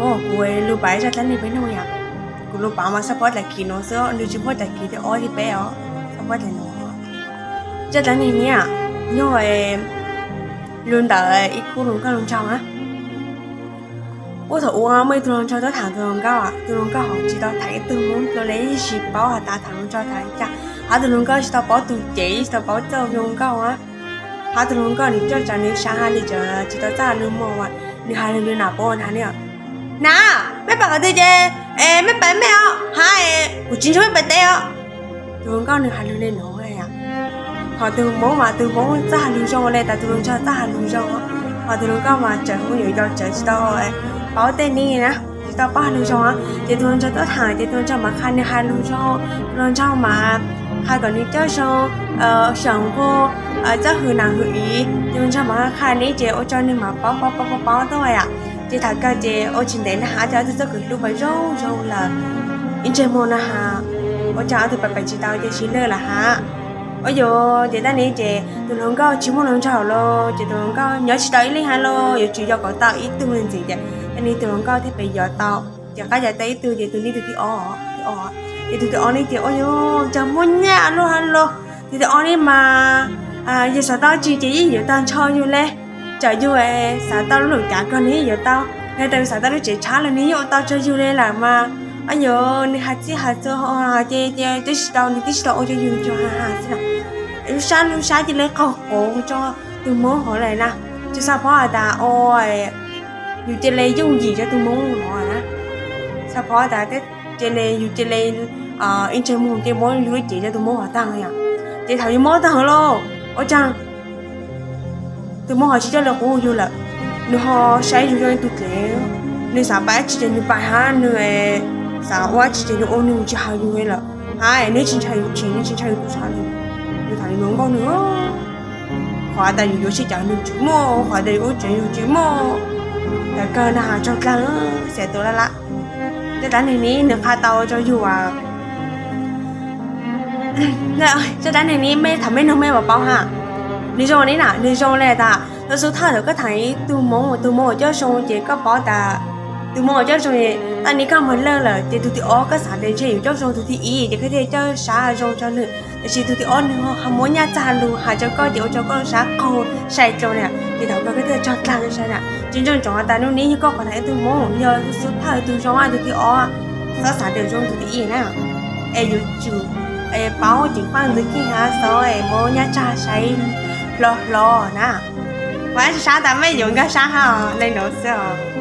Kuv lus pav zaj dab neeg peb nug yom. Kuv lus pav mas xab phob dlaim kiv no xwb, nws tsis muaj dlaim kiv tias ob thiab peb os, xab phob dlaim no. Zaj dab neeg niam, nyob lus ntawm ib khub hluas nkauj hluas nraug na. Ub, thaum ub muaj ib tug hluas nraug tuaj tham tus hluas nkauj, tus hluas nkauj ho tsis tau tham ib tug hmoob dua li, yeej tsis paub has tas tham hluas nraug tham li cas, hab tus hluas nkauj tsis tau paub tus cev, tsis tau paub txawj hluas nkauj a. Hab tus hluas nkauj nws coj tsav nws sav ha li cas tsis tau txaj lug mog, nws has lug li nam paub na ni. Nam, mej pais qhov twg ces mej pais mej os, hab kuv tsis ntseeg mej pais teb os. Tus hluas nkauj nws has lug li no. Ho tus hmoob mas tus hmoob txaj lug zoo li tas tus hluas nraug txaj lug zoo. Ho tus hluas nkauj mas tseem ua nyuam yaus tseem tsis tau paub tej neeg na, tsis tau paub has lug zoo. Ces tus hluas nraug tuaj tham ces tus hluas nraug mas qha nws has lug zoo, tus hluas nraug mas qha kom nws coj zoo, xyaum nquag, txawj hwm nam hwm iv, tus hluas nraug mas qha neb ces ua rau nws mas paub paub paub paub paub tuaj yom. Ces tham kawg ces ua tsis ntev na has ces ob tug txoj kev hlub pais zoo zoo lawm. Ib ntsej muag na has, ua cas ob tug pais pais tsis tau ces sib lawj lawm hab. Ua yuav ces dab neeg ces tus hluas nkauj tsis muaj hluas nraug lawm ces tus hluas nkauj nyob tsis tau ib leeg hab los yuav tsum yog kom tau ib tug ntxiv ces dab neeg tus hluas nkauj thiaj pem yuav tau. Ces qab yuav tau ib tug ces tus neeg tus thib ob, thib ob, ces tus thib ob ne ces ua yuav cas muaj nyaj luaj hab los. Tus thib ob ne mas yus xav tau tsi ces yeej yuav tau nrho yus le. Tsam yus xav tau lub lum cav kawg nws yeej yuav tau, yog tas yus xav tau lub tsev tshab los nws yeej ua tau rau yus li lawm mas. Ua yuav nws has txij has txhua ces ces twb tsis tau, nws twb tsis tau ua rau yus tsuas has has xwb na. Lub sab lub sab cia li qaug quav rau tus hmoob hov lawm na. Tsis xav phob has tas o, yus cia li yooj yim rau tus hmoob hov na. Xav phob tas cia li yus cia li ib ntsej muag cia li muab yus lub cev rau tus hmoob hov tag yom. Ces thaum yus muab tag hov lauj, ua cas tus hmoob hov tsis coj li qub yus lawm. Nws ho saib yus zoo li tus dlev, nws xav pais dab tsi ces nws pais hab, nws xav ua dab tsi ces nws ua, nws tsis has yus li lawm. Hab nws tsis ntshai yus tsis, nws tsis ntshai yus tub sab li. Nws tham li no nkauj nws, qhov tas yus yuav sib cav nws tsis muaj, qhov tas yus ua tsev yus tsis muaj. Thaum kawg na has tsaug dlaag, xiam tus laj laj. Zaj dab neeg ne nws qha tau rau yus as. Zaj dab neeg ne mej tham mej nug mej mam paub hab. Nws zoo li na, nws zoo li tas thaum xub thawj thaum koj tham ib tug hmoob, tus hmoob uas coj zoo ces koj paub tas tus hmoob uas coj zoo, tas ne koj moog lawj lawm ces tus thib ob koj xav tias ntshe yuav coj zoo tus thib ib ces koj thiaj coj sab zoo rau nws. Tab sis tus thib ob nws ho muab nyaj txag lug has rau koj ces ua rau koj lub sab qaug sai dlua li. Ces thaum kawg koj thiaj tsaug dlaag sai na. Tsis ntsoov ntsoov tas nub neb yog koj qhov tham ib tug hmoob yog xub thawj tus zoo, tus thib ob txhob xav tias zoo tus thib ib na. Es yuav tsum paub ceev faj ntxwv kij hab xov es muab nyaj txag saib hlo hlo na. Mas tsis sab tas mej yuav nkag sab hab, le nuav xwb.